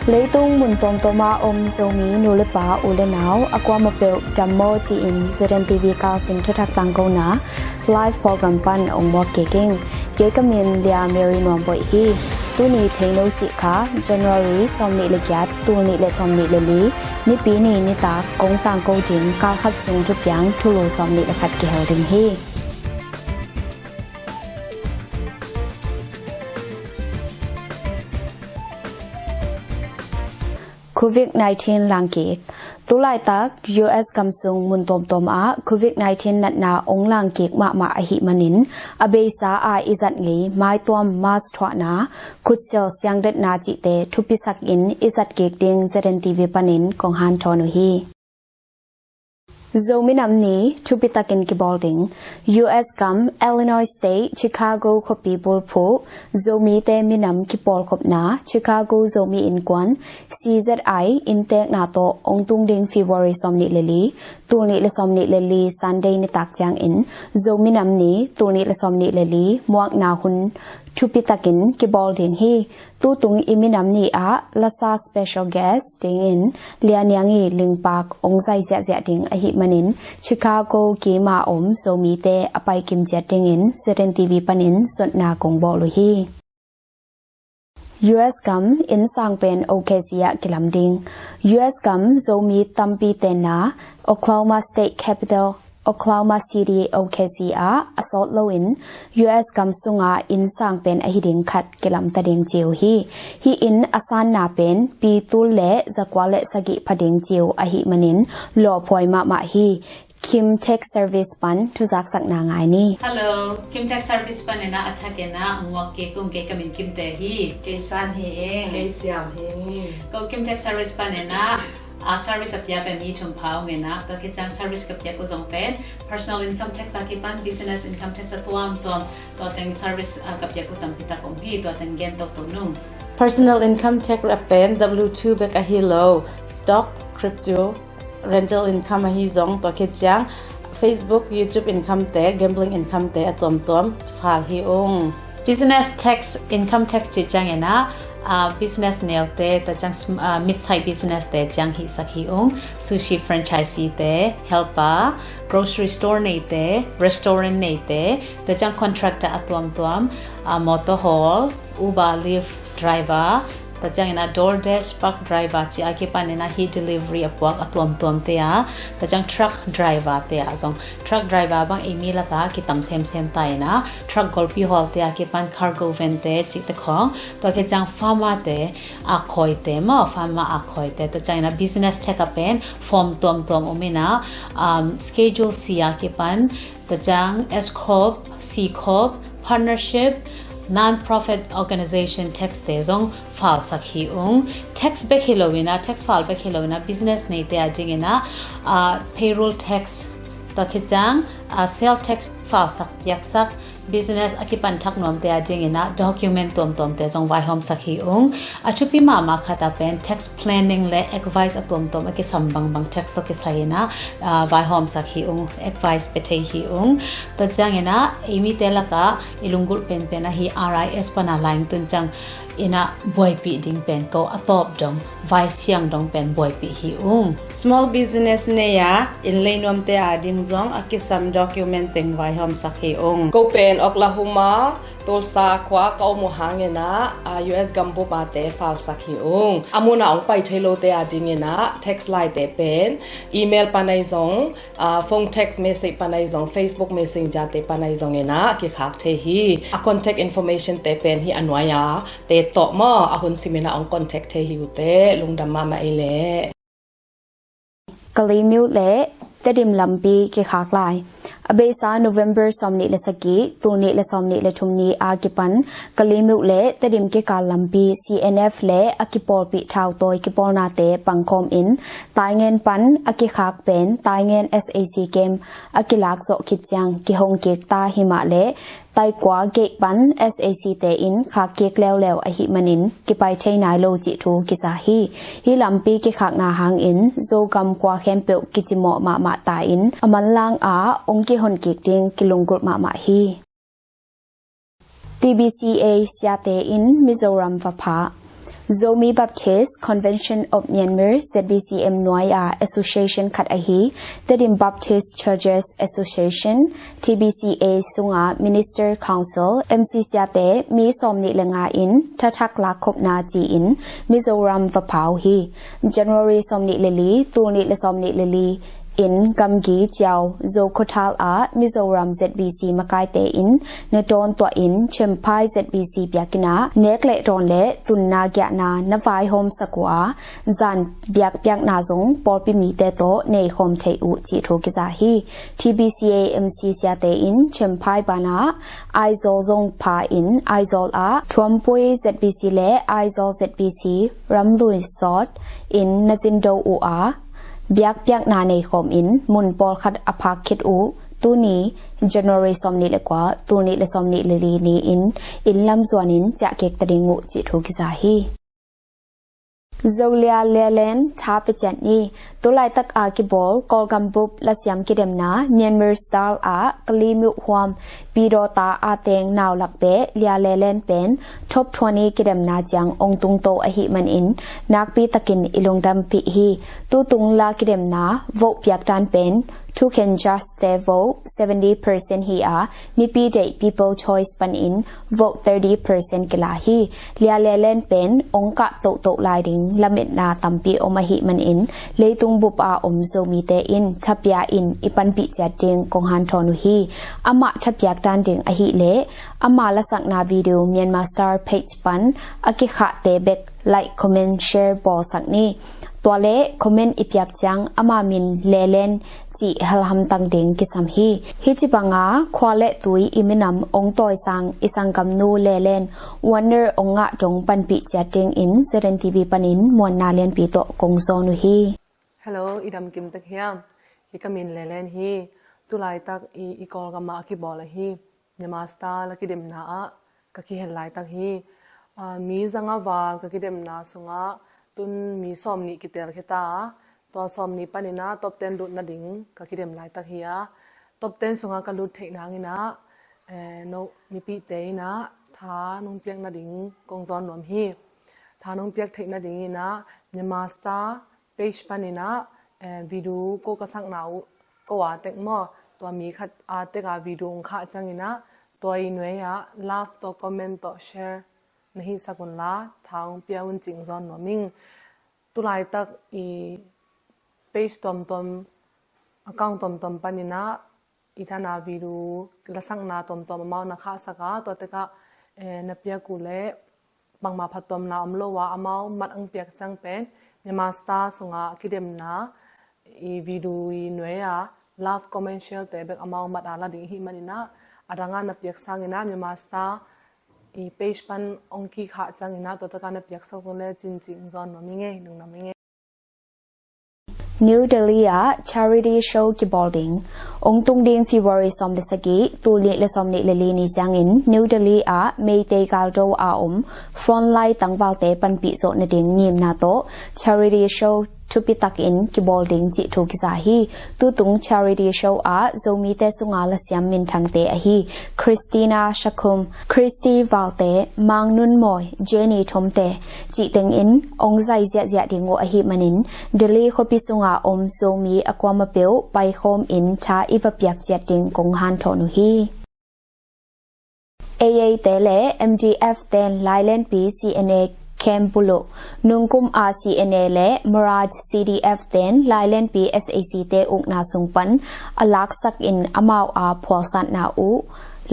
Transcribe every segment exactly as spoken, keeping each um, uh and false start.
Leitung mun tuamtuam ah om Zomi nu le pa, u le nau, a kuamah peuh dam maw ci-in Z N T V kalsing thuthak tangkona live program pan ong muak kik ing. Kei ka min Lia Mary Nuam Boih hi. Tuni theino sih kha January sawmnih le giat, tul nih le sawmnih le li, Nipi ni nitak kong tangko ding kalkhat sung thupiang thulu sawmnih le khat kihel ding hi. Covid nineteen langkik. Tulaitak U S gam sung mun tuamtuam ah Covid nineteen natna ong langkik mahmah ahih manin, a beisa a i zat ngei maituam mask thuahna, khutsil siangdetna cihte thupisak in i zat kik ding Z N T V panin kong hanthawn uh hi. Zo minam ni thupitakin kibawl ding. U S gam Illinois State, Chicago khuapi bulphuh Zomite minam kipawlkhopna Chicago Zomi Innkuan, C Z I, inntekna tawh ong tung ding February sawmnih le li, tul nih le sawmnih le li Sunday nitak ciangin Zo minam ni tul nih le sawmnih le li muakna hun thupitakin kibawl ding hi. Tutung i minam ni ah lasa special guest dingin Lia Niang i lingpak ong zai ziahziah ding ahih manin, Chicago kima om Zomite a paikim ciat dingin Z N T V panin zotna kong bawl uh hi. U S gam innsang pen O K C ah kilam ding. U S gam Zomi tampi tenna Oklahoma State Capital, Oklahoma City O K C ah a sawt loin U S gam sunga innsang pen ahi ding khat kilamta ding ci uh hi. Hih inn a sanna pen pi tul le zakua le sagih pha ding ci uh ahih manin lawphuai mahmah hi. Kim Tech Service pan thuzaksakna ngai ni. Hello, Kim Tech Service pan ena a thak ena muak kik ung. Kei ka min Kim Te hi. Kei San hi ing. Kei Siam hi ing. Ko Kim Tech Service pan ena a service a pia pen mi thum pha ung ena, tua khit ciang service ka piak uh zong pen personal income tax a kipan business income tax a tuamtuam, tua teng service a ka piak uh tampi tak om hi, tua teng gen toto nung. Personal income tax a pen W two bek ahi lo, stock, crypto, rental income ahi zong, tua khit ciang Facebook, YouTube income te, gambling income te a tuamtuam fal hi ung. Business tax, income tax cih ciang ena, ah, business neute, tua ciang sm-, ah, mid-size business te ciang hihsak hi ung. Sushi franchisee te, helper, grocery store neite, restaurant neite, tua ciang contractor a tuamtuam, ah, motor haul, Uber, Lyft driver, tua ciang ena DoorDash, Pug driver cih a kipan ena hih delivery a puak a tuamtuam te a, tua ciang truck driver te a zong, truck driver bang ei mi laka kitam semsem ta ena, truck golpi hawl te a kipan cargo van te cihte khong, tua khit ciang farmer te, a khawi te maw, farmer a khawi te, tua ciang ena business tax a pen form tuamtuam om ena, um, Schedule C a kipan, tua ciang S corp, C corp, partnership, non-profit organization tax te zong falsak hi ung. Tax bek hi lo ina, tax fal bek hi lo ina, business neite a ding ina, ah, payroll tax, tua khit ciang, ah, sale tax falsak piaksak, business a kipan thak nuamte a ding ina document tuamtuamte zong vaihawmsak hi ung. A thupi mahmah khat a pen tax planning le advice a tuamtuam a kisam bangbang tax tawh kisai ina, ah, vaihawmsak hi ung, advice pia thei hi ung. Tua ciang ina, ei mite laka i lunggulh penpen ahi R I S pana laing tun ciang ina buaipih ding pen ko a tawp dong, vaisiang dong pen buaipih hi ung. Small business nei a inn lei nuamte a ding zong a kisam document teng vaihawmsak hi ung. Ko pen Oklahoma, Tulsa khua ka om uh hang ina, ah, U S gambup a te falsak hi ung. A mun a ong pai thei lote a ding ina, tax laite pen email panai zong, ah, phone text message panai zong, Facebook Messenger te panai zong ina kikhak thei hi. A contact information te pen hi a nuai a te tawh maw, a hun sim ina ong contact thei hi uh teh, lungdam mahmah ei leh. Kalaymyo le Tedim lampi kikhak lai. A beisa November sawmnih le sagih, tul nih le sawmnih le thum ni a kipan Kalaymyo le Tedim kikal lampi C N F le a kipawlpih thautawi kipawlnate pangkhawm in Taingen pan a kikhak pen Taingen S A C camp a kilak zawh khit ciang kihong kik ta hi mah leh Taikua gate pan S A C te in khak kik leuleu ahih manin kipai thei nai lo cih thu kisa hi. Hih lampi kikhakna hangin Zogam khua khempeuh kicimawh mahmah ta in a manlang ah ong kihon kik ding kilunggulh mahmah hi. T B C A siate in Mizoram va phah. Zomi Baptist Convention of Myanmar, Z B C M nuai a association khat ahi Tedim Baptist Churches Association, T B C A sunga Minister Council M C siate mi sawmnih le nga in thathak lakkhopna ci-in Mizoram va pha uh hi. January sawmnih le li, tul nih le sawmnih le li in gamgi Ciau Zo khuathal ah Mizoram Z B C makaite in na dawn tuah in Chenphai Z B C biakinn ah nek le dawn le tunna giahna na vaihawm sak uh a, zan biakpiakna zong pawlpi mite tawh neikhawm thei uh cih thu kiza hi. T B C A M C siate in Chenphai banah Aizawl zong pha in Aizawl ah Thuampui Z B C le Aizawl Z B C ramlui sawt in na zindo uh a, biakpiakna neikhawm in mun pawlkhat a phak khit uh tuni January sawmnih le kua, tul nih le sawmnih le li ni in inn lam zuan in ciahkik ta ding uh cih thu kiza hi. Zolia Lelen tha peciat ni. Tulaitak a kibawl Kawlgam bup lasiam kidemna Myanmar Star ah Kalaymyo Huam Pidawta a teng naulak beh Lia Lelen pen top twenty kidemna ciang ong tungto ahih manin nakpi takin i lungdampih hi. Tutung la kidemna vote piaktan pen thukhen judge te vote seventy percent hi a, mipi deih People Choice panin vote thirty percent kila hi. Lia Lelen pen ong kah tohtoh lai ding lametna tampi om ahih manin leitung bup a om Zomite in thapia in i panpih ciat ding kong hanthawn uh hi. Amah thapiak dan ding ahih leh ama lasakna video Myanmar Star page pan a kikhahte bek like, comment, share bawlsak ni. Tua le comment i piak ciang ama min Lelen cih helhamtang ding kisam hi. Hih ci banga khua le tui i minam ong tawisang i sanggamnu Lelen Wonder ong ngah dong panpih ciat dingin Z N T V panin muanna lianpi tawh kong zawn uh hi. Hello, i damkim tek hiam? Hi ka min Lelen hi. Tulaitak i, i Kawlgam ah a kibawl ahi Myanmar Star la kidemna ah ka kihel laitak hi. Ah, mi zanga val ka kidemna sungah tun mi sawmnih kitel khita a, tua sawmnih panin ah top ten lut nading ka kidem laitak hi a, top ten sungah ka lut theih nangin ah, eh, no, mipite in ah tha nong piak nading kong zawn nuam hi. Tha nong piak theih nadingin ah Myanmar Star page panin ah, eh, video ko ka sakna uh ko a tek maw, tua mi khat a tek a video ong khah ciangin ah tua i nuai ah love tawh comment tawh share na hihsak unla tha ong pia un cih zawn nuam ing. Tulaitak i page tuamtuam, account tuamtuam panin ah i dana video lasakna tuamtuam amau na khahsak a, tua tekah, eh, na piak uh leh bangmah phattuamna om lo a amau mat ang piak ciang pen Myanmar Star sungah kidemna i video i nuai a love, comment, share te bek amau mat a la ding ahih manin ah a danga na piak sangin ah Myanmar Star i page pan ong kikhah ciangin ah tua tekah na piaksak zong le cin cih zawn nuam ing ei, nung nuam ing ei. New Delhi ah charity show kibawl ding. Ong tung ding February sawm le sagih, tul nih le sawmnih le li ni ciangin New Delhi ah Meitei galdo a om frontline tangvalte panpih zawh nading ngimna tawh charity show thupi takin kibawl ding cih thu kiza hi. Tutung charity show ah Zomite sunga lasiam minthangte ahi Christina Shakhum, Christy Valte, Mang Nun Mawi, Jenny Thomte cih tengin ong zai ziahziah ding uh ahih manin Delhi khuapi sunga om Zomi a kuama peuh paikhawm in tha i va piak ciat ding kong hanthawn uh hi. A A te le M D F ten Lailenpi C N A camp buluh. Nungkum a C N A le Marash C D F ten Lailenpi S A C te ukna sung pan a laksak in amau a phualsatna uh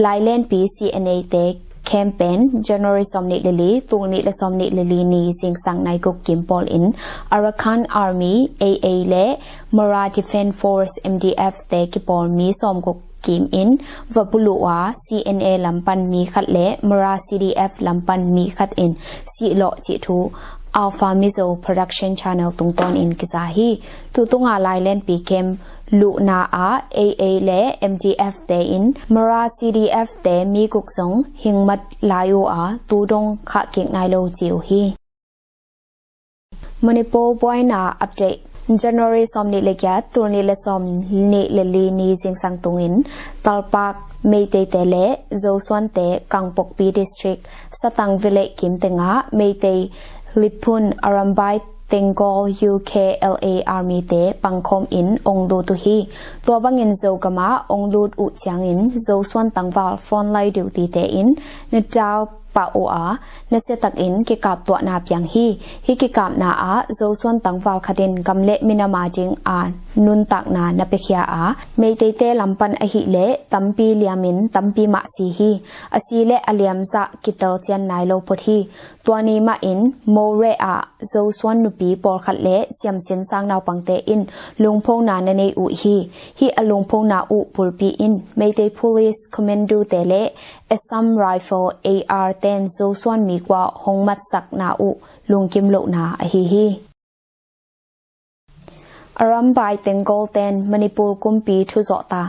Lailenpi C N A te camp pen January sawmnih le li, tul nih le sawmnih le li ni zingsang nai guk kim pawl in Arakan Army, A A, le Mara Defense Force, M D F te kipawl mi sawmguk kim in va buluh a, C N A lam pan mi khat le Mara C D F lam pan mi khat in sihlawh cih thu Alpha Mizo Production Channel tungtawn in kiza hi. Tutunga Lailenpi camp luhna ah A A le M D F te in Mara C D F te mi guk zong hingmat lai uh a, tu dong khah kik nai lo ci uh hi. Manipur buaina update. January sawmnih le giat, tul nih le sawmnih le li ni zingsang tungin Talpak Meiteite le Zosuante Kangpokpi District Satang Village kim tengah Meitei Liphun Arambai Tenggol U K L A Army te pangkhawm in ong lut uh hi. Tua bangin Zogam ah ong lut uh ciangin Zosuan tangval frontline duty te in na dal pah uh a, nasia takin kikap tuahna piang hi. Hih kikapna ah Zosuan tangval khat in gam le minam a ding a nuntakna na piakhia a, Meiteite lam pan ahih leh tampi liamin tampi mah si hi. A si le a liam zah kitel cian nai lo phot hi. Tua ni mah in Mawle ah Zosuan nupi pawlkhat le siamsin sang naupangte in lungphona na nei uh hi. Hih a lungphona uh bulpi in Meitei Police Commando te le Assam Rifle A R ten Zosuan mi kua hong matsakna uh lungkim lohna ahi hi. Arambai Tenggol ten Manipur kumpi thuzawh ta.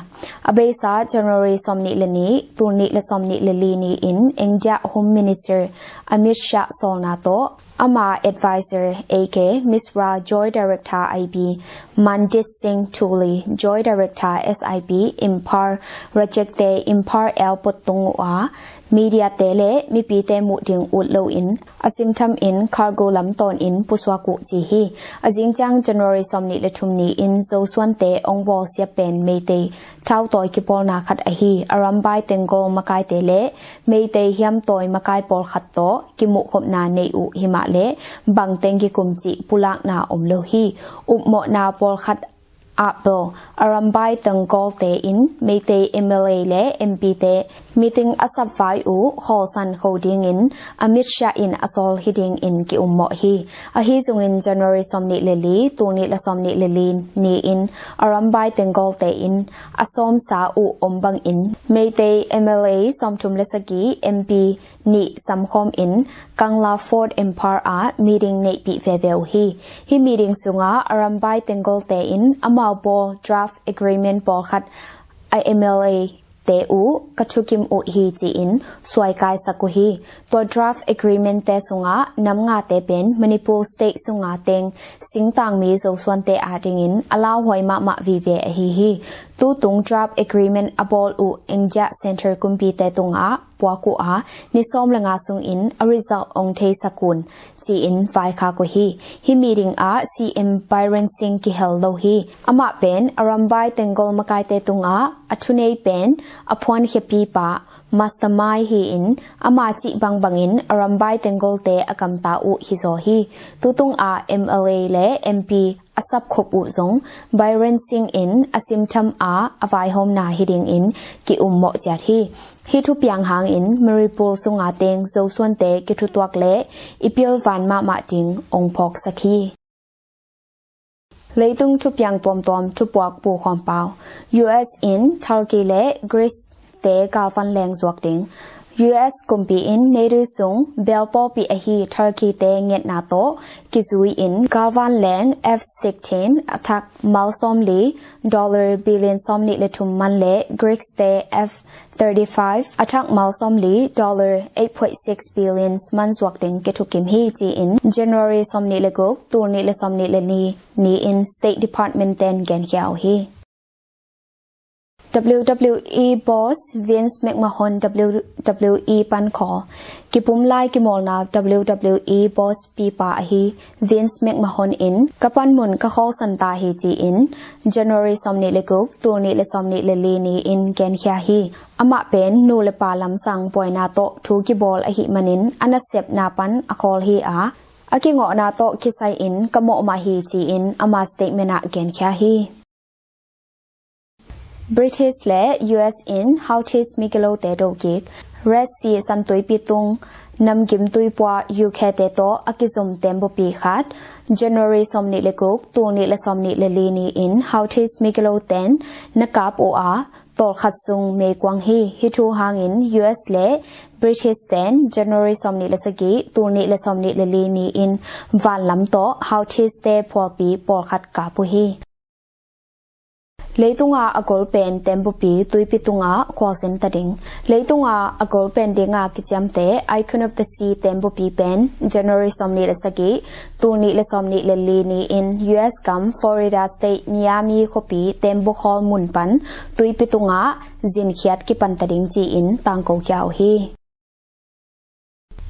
A beisa January sawmnih le nih, tul nih le sawmnih le li ni-in India Home Minister Amit Shah sawlna tawh ama advisor A K Misra, Joint Director I B, Mandit Singh Thuli, Joint Director S I B, Imphal, Rajek te Imphal airport tung uh a, media te le mipite muh ding ut loin a simtham in cargo lam tawn in pusuak uh ci hi. A zingciang January sawmnih le thum ni-in Zosuan te ong bawlsia pen Meitei thautawi kipawlna khat ahi Arambai Tenggol makaite le Meitei hiamtawi makai pawlkhat tawh kimuhkhopna nei uh himah le bangteng kikum cih pulakna om lo hi. Upmawhna pawlkhat ah bel Arambai Tenggol te in Meitei M L A le M P te meeting a sapvai uh khawlsan kho dingin Amit Shah in a sawl hi dingin ki-ummawh hi. Ahi zongin January sawmnih le li, tul nih le sawmnih le li ni-in Arambai Tenggol te in a sawmsa uh om bangin Meitei M L A sawmthum le sagih, M P nih samkhawm in Kangla Fort Imphal ah meeting neihpih veve uh hi. Hih meeting sungah Arambai Tenggol te in amau bawl draft agreement pawlkhat a M L A te uh ka thukim uh hi ci-in suaikaisak uh hi. Tua draft agreement te sungah nam ngate pen Manipur state sunga teng singtangmi Zosuan te adingin a lauhuai mahmah vive ahi hi. Tutung draft agreement a bawl uh India Centre kumpi te tungah puak uh a, ni sawm le nga sungin a result ong theisak un ci-in vaikhak uh hi. Hih meeting ah C M Biren Singh kihel lo hi. Amah pen Arambai Tenggol makaite tungah a thunei pen a phuankhiapipa mastermind hi-in ama cih bangbangin Arambai Tenggol te a gamta uh hizaw hi. Tutung ah M L A le M P a sapkhop uh zong Biren Singh in a simtham a a vaihawmna hi dingin ki-ummawh ciat hi. Hih thupiang hangin Manipur sunga teng Zosuan te kithutuak le i pilvan mahmah ding ong phawksak hi. Leitung thupiang tuamtuam thupuak pukhawm pau. U S in Turkey le Greece te galvan leng zuak ding. U S kumpi in NATO sung bel pawlpi ahi Turkey te ngetna tawh kizui in galvan leng F sixteen a thak mal sawmli, dollar billion sawmnih le thum man le Greece te F thirty-five a thak mal sawmli, dollar eight point six billion man zuak ding kithukim hi ci-in January sawmnih le guk, tul nih le sawmnih le li ni-in State Department ten genkhia uh hi. W W E boss Vince McMahon W W E pan khawl. Kipum lai kimawlna W W E boss pipa ahi Vince McMahon in ka panmun ka khawlsan ta hi ci-in January sawmnih le guk, tul nih le sawmnih le li ni-in genkhia hi. Amah pen nu le pa lamsang buaina tawh thu kibawl ahih manin a nasepna pan a khawl hi a, a kingawhna tawh kisai-in ka mawh mah hi ci-in ama statement ah genkhia hi. British le U S in Houthis migilo te do kik. Red Sea santuipi tung namgim tuipua U K te tawh a kizom tembaw pi khat January sawmnih le guk, tul nih le sawmnih le li ni-in Houthis migilo ten na kap uh a, tawlkhat sung meikuang hi. Hih thu hangin U S le British ten January sawmnih le sagih, tul nih le sawmnih le li ni-in vanlam tawh Houthis te phualpi pawlkhat kap uh hi. Leitunga a gol pen tembaw pi tuipi tungah khualzin ta ding. Leitunga a gol pen dinga kiciamte Icon of the Sea tembaw pi pen January sawmnih le sagih, tul nih le sawmnih le li ni-in U S gam Florida State Miami khuapi tembaw khawl mun pan tuipi tungah zinkhiat kipan ta ding ci-in tangko khia uh hi.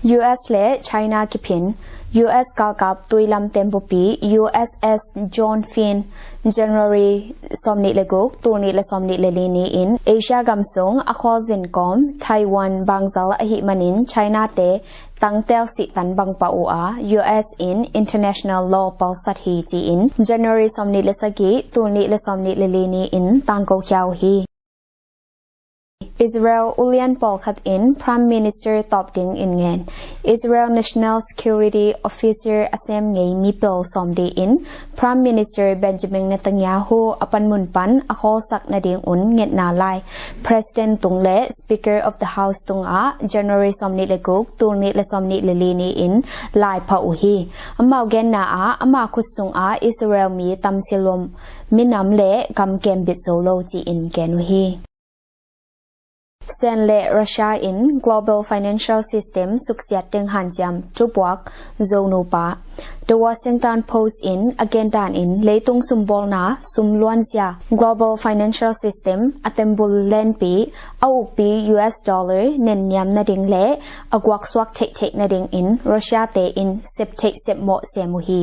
U S le China kiphin U S galkap tuilam tembupi U S S John Finn January sawmnih le guk, tul nih le sawmnih le li ni-in Asia gam sung a khualzin kawm Taiwan bangzal ahih manin China te tangtel sihtan bang pah uh a, U S in international law palsat hi ci-in January sawmnih le sagih, tul nih le sawmnih le li ni-in tangko khia uh hi. Israel ulian pawlkhat in Prime Minister tawp ding in ngen. Israel National Security Officer a sem ngei mipil sawmli in Prime Minister Benjamin Netanyahu a panmun pan a khawlsak nadingun ngetna lai President tung le Speaker of the House tungah January sawmnih le guk, tul nih le sawmnih le li ni-in lai phah uh hi. Amau genna ah ama khut sungah Israel mi tamsia lom minam le gam kembit zo lo ci-in gen uh hi. Sen le Russia in global financial system suksiat ding hanciam thupuak Zo nupa. The Washington Post in a gen dan in leitung sumbawlna sum luanzia global financial system a tembul lenpi a ukpi U S dollar nenniam nading le a guaksuak theihtheih nadingin Russia te in septheih sepmawh sem uh hi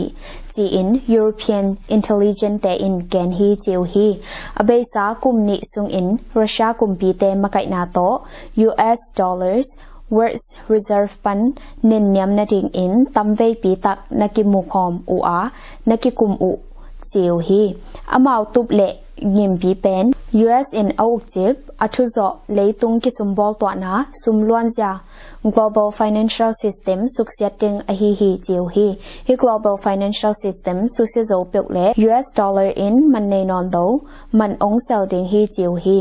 ci-in European intelligence te in gen hi ci uh hi. A beisa kum nih sungin Russia kumpite makaihna tawh U S dollars world reserve pan nenniam nadingin tamveipi tak na kimukhawm uh a na kikum uh ci uh hi. Amau tup le ngimpi pen U S in a ukcip a thuzawh leitung kisumbawl tuahna sum luanzia global financial system suksiat ding ahi hi ci uh hi. Hi global financial system susia zo peuh le U S dollar in man nei nawn lo man ong sel ding hi ci uh hi.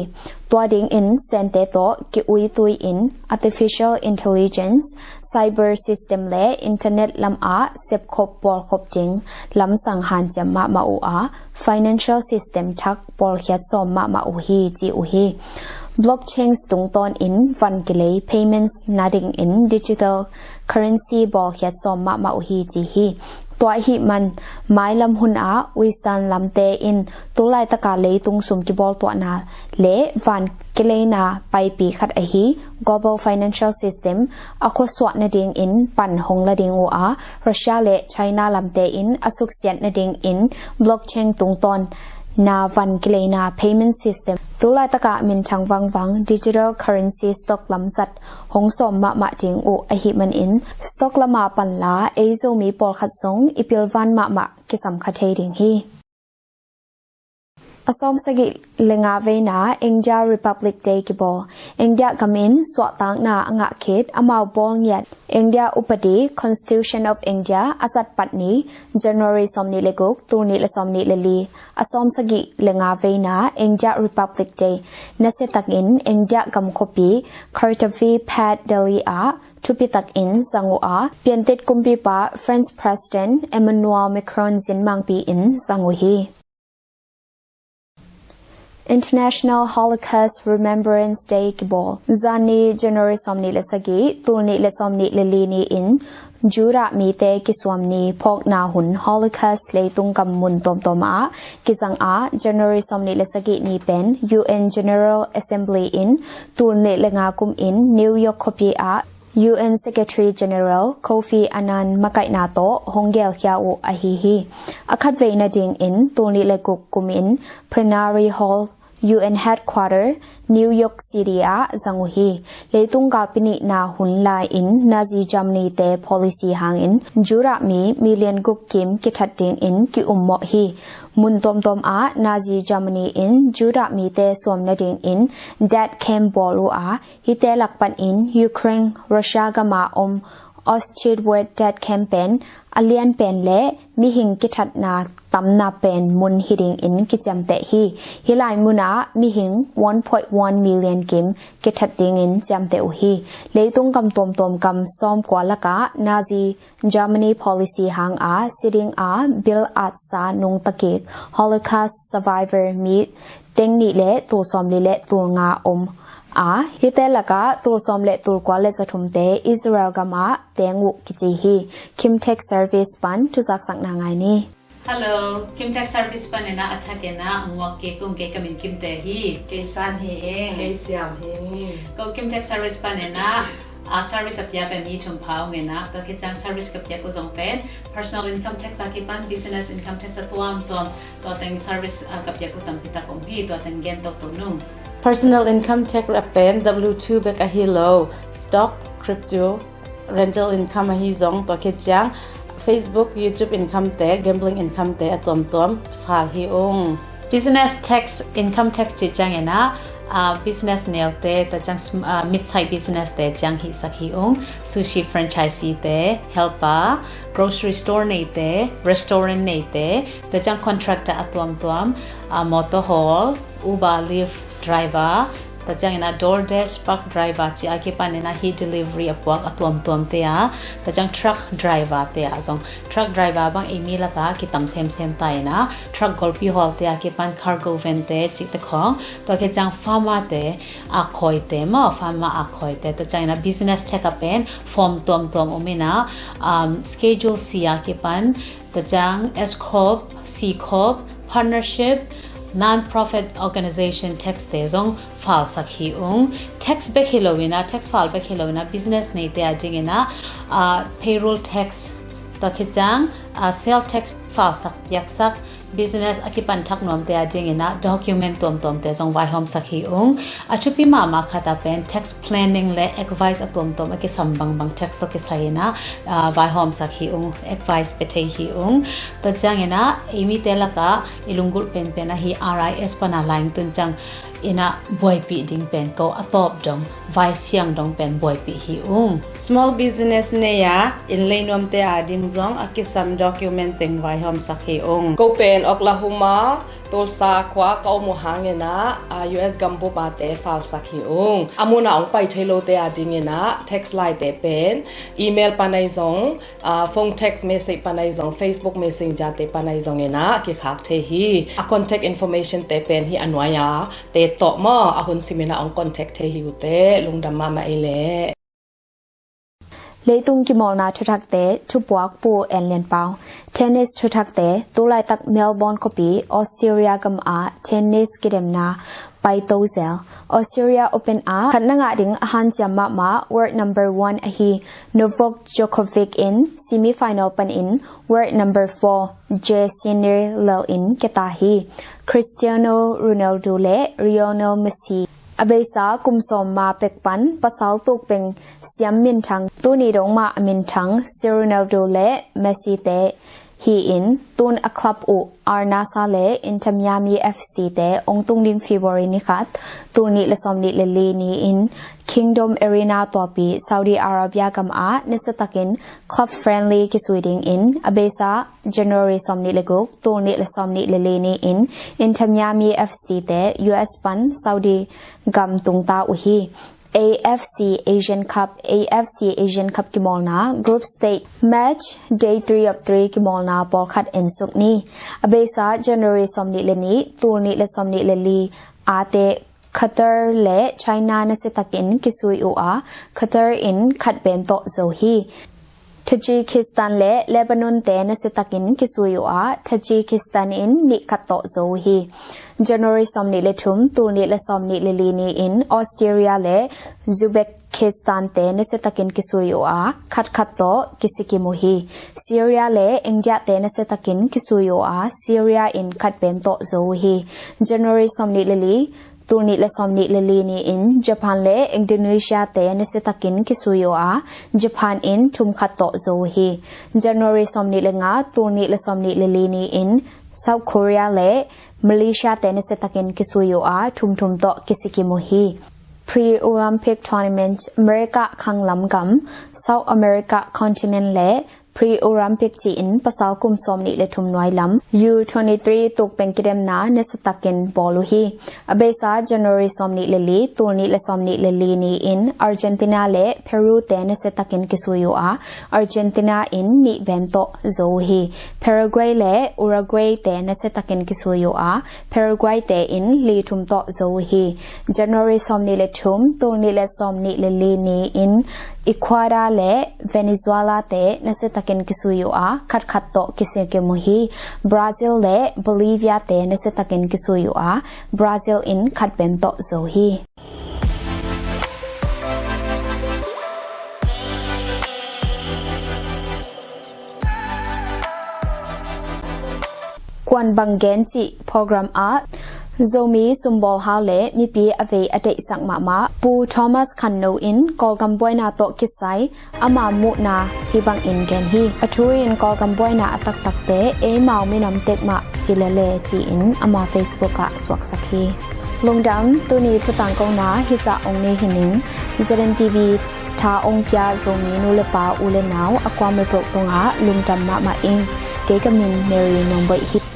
Tua dingin sente tawh ki-uitui in artificial intelligence, cyber system le internet lamah sepkhop pawlkhop ding lamsang hanciam mahmah uh a financial system thak pawlkhiat sawm mahmah uh hi ci uh hi. Blockchains tungtawn in van kilei payments nadingin digital currency bawlkhiat sawm mahmah uh hi ci hi. Tua ahih man mailam hun ah Western lamte in tulaitaka leitung sum kibawltuahna le van kileina paipi khat ahi global financial system a khuasuah nadingin pan hong la ding uh a, Russia le China lamte in a suksiat nadingin blockchain tungtawn na van kileina payment system tulaitaka minthang vangvang digital currency stock lamzat hong sawm mahmah ding uh ahih manin stock lama panla ei Zomi pawlkhat zong i pilvan mahmah kisam kha thei ding hi. A sawm sagih le nga veina India Republic Day kibawl. India gam in suahtakna a ngah khit amau bawl ngiat India Upadi Constitution of India a zat pat ni January sawmnih le guk, tul nih le sawmnih le li a sawm sagih le nga veina India Republic Day nasia takin India gam khuapi Kartavi Phat Delhi ah thupi takin zang uh a, Piantit kumpipa French President Emmanuel Macron zinmangpi in zang uh hi. International Holocaust Remembrance Day kibawl. Zani January sawmnih le sagih, tul nih le sawmnih le li ni-in Judah mite kisuam ni phawkna hun Holocaust leitung gam mun tuamtuam ah kizang a, January sawmnih le sagih ni pen U N General Assembly in tul nih le nga kum in New York khuapi ah U N Secretary General Kofi Annan makaihna tawh hong gelkhia uh ahi hi. A khatvei nadingin tul nih le guk kum in Plenary Hall U N Headquarter New York City ah zang uh hi. Leitung galpi nihna hun lai-in Nazi Germany te policy hangin Judah mi million guk kim kithat dingin ki-ummawh hi. Mun tuamtuam ah Nazi Germany in Judah mite suam nadingin death camp bawl uh a, hihte lak panin Ukraine, Russia gama om Auschwitz death camp pen a lian pen le mihing kithatna tamna pen mun hi dingin kiciamteh hi. Hih lai munah mihing one point one million kim kithat dingin ciamteh uh hi. Leitung gam tuamtuam gam sawmkua lakah Nazi Germany policy hanga sidinga bil atsa nungtakik Holocaust survivor mi teng nih le tul sawmli le tul nga om a, hihte lakah tul sawm le tul kua le zathumte Israel gamah teng uh kici hi. Kimtech Service pan thuzaksakna ngai ni. Hello, Kimtech Service panina a thak ena nguak ke kung ke kamin kimte hi. Kei San hi e, kei Siam hi. Ko Kimtech Service panina A service a pia pen mi thum pha ung ina, tua khit ciang service ka piak uh zong pen personal income tax a kipan business income tax a tuamtuam, tua teng service a ka piak uh tampi tak om hi, tua teng gen toto nung. Personal income tax a pen W two bek ahi lo, stock, crypto, rental income ahi zong, tua khit ciang Facebook, YouTube income te, gambling income te a tuamtuam fal hi ung. Business tax, income tax cih ciang ina, ah, business neute, tua ciang sm-, ah, mid-size business te ciang hihsak hi ung. Sushi franchisee te, helper, grocery store neite, restaurant neite, tua ciang contractor a tuamtuam, ah, motor haul, Uber, Lyft driver, tua ciang ina DoorDash, Pug driver cih a kipan ina hih delivery a puak a tuamtuam te a, tua ciang truck driver te a zong, truck driver bang ei mi laka kitam semsem ta ina, truck golpi hawl te a kipan cargo van te cih te khong, tua khit ciang farmer te, a khawi te maw, farmer a khawi te, tua ciang ina business tax a pen form tuamtuam om ina, um, Schedule C a kipan, tua ciang S corp, C corp, partnership, non-profit organization tax te zong falsak hi ung. Tax bek hi lo ina, tax fal bek hi lo ina, business neite a ding ina, ah, payroll tax, tua khit ciang, ah, sale tax falsak piaksak, business a kipan thak nuamte a ding ina document tuamtuamte zong vaihawmsak hi ung. A thupi mahmah khat a pen tax planning le advice a tuamtuam a kisam bangbang tax tawh kisai ina, ah, vaihawmsak hi ung, advice pe thei hi ung. Tua ciang ina ei mite laka i lunggulh penpen ahi R I S pana laing tun ciang ina buaipih ding pen ko a tawp dong, vaisiang dong pen buaipih hi ung. Small business nei a inn lei nuamte a ding zong a kisam document teng vaihawmsak hi ung. Ko pen Oklahoma, Tulsa khua ka om uh hang ina, a, U S gambup a te falsak hi ung. A mun a ong pai thei lote a ding ina tax laite pen email panai zong, ah, phone text message panai zong, Facebook Messenger te panai zong ina kikhak thei hi. A contact information te pen hih a nuai a te tawh maw, a hun sim ina ong contact thei hi uh teh, lungdam mahmah ei leh. Leitung kimawlna thuthakte, thupuak Pu En Lian Pau. Tennis thuthakte, tulaitak Melbourne khuapi, Australia gam ah tennis kidemna paito zel. Australia Open ah khatna ngah ding a hanciam mahmah world number one ahi Novak Djokovic in semi final panin world number four Jay Sinner lel in keta hi. Cristiano Ronaldo le Lionel Messi a beisa kum sawm ma pek pan pasal tuk peng siam minthang, tuni dong mah a minthang si Ronaldo le Messi te hi in, tun a club uh Al Nassr le Inter Miami F C te ong tung ding February ni khat, tul nih le sawm nih le li ni in Kingdom Arena tuapi Saudi Arabia gam ah nasiatakin club friendly kisui ding in, a beisa January sawm nih le guk, tul nih le sawm nih le li ni in Inter Miami F C te U S pan Saudi gam tungta uh hi. A F C Asian Cup, A F C Asian Cup kimawlna group stage match day three of three kimawlna pawlkhat ensuk ni. A beisa January sawm nih le nih, tul nih le sawm nih le li a te Qatar le China nasiatakin kisui uh a, Qatar in khat bem tawh zo hi. Tajikistan le Lebanon te nasiatakin kisui uh a, Tajikistan in nih khat tawh zo uh hi. January sawm nih le thum, tul nih le sawm nih le li ni in Austria le Uzbekistan te nasiatakin kisui uh a, khat khat tawh kisikim uh hi. Syria le India te nasiatakin kisui uh a, Syria in khat bem tawh zo uh hi. January sawm nih le li, tul nih le sawm nih le li ni in Japan le Indonesia te nasiatakin kisui uh a, Japan in thum khat tawh zo uh hi. January sawm nih le nga, tul nih le sawm nih le li ni in South Korea le Malaysia te nasiatakin kisui uh a, thum thum tawh kisikim uh hi. Pre-Olympic Tournament, America khanglam gam, South America continent le Pre-Olympic ci-in pasal kum sawm nih le thum nuai lam U twenty-three tukpeng kidemna nasiatakin bawl uh hi. A beisa January sawm nih le li, tul nih le sawm nih le li ni in Argentina le Peru te nasiatakin kisui uh a, Argentina in nih bem tawh zo uh hi. Paraguay le Uruguay te nasiatakin kisui uh a, Paraguay te in li thum tawh zo uh hi. January sawm nih le thum, tul nih le sawm nih le li ni in Ecuador le Venezuela te nasiatakin kisui uh a, khat khat tawh kisikim uh hi. Brazil le Bolivia te nasiatakin kisui uh a, Brazil in khat bem tawh zo hi. Kuan Bang Gen cih program ah Zomi sumbawl hau le mipi a vei a deihsak mahmah Pu Thomas Khan No in Kawlgam buaina tawh kisai ama muhna hih bangin gen hi. A thu in Kawlgam buaina a taktakte eimau minam tek mah hi lele ci-in ama Facebook ah suaksak hi. Lungdam, tuni thutangkona hizah ong nei hi ning. ZNTV tha ong pia Zomi nu le pa u le nau a kuamah peuh tungah lungdam mahmah ing. Kei ka min Mary Nuamboih hi.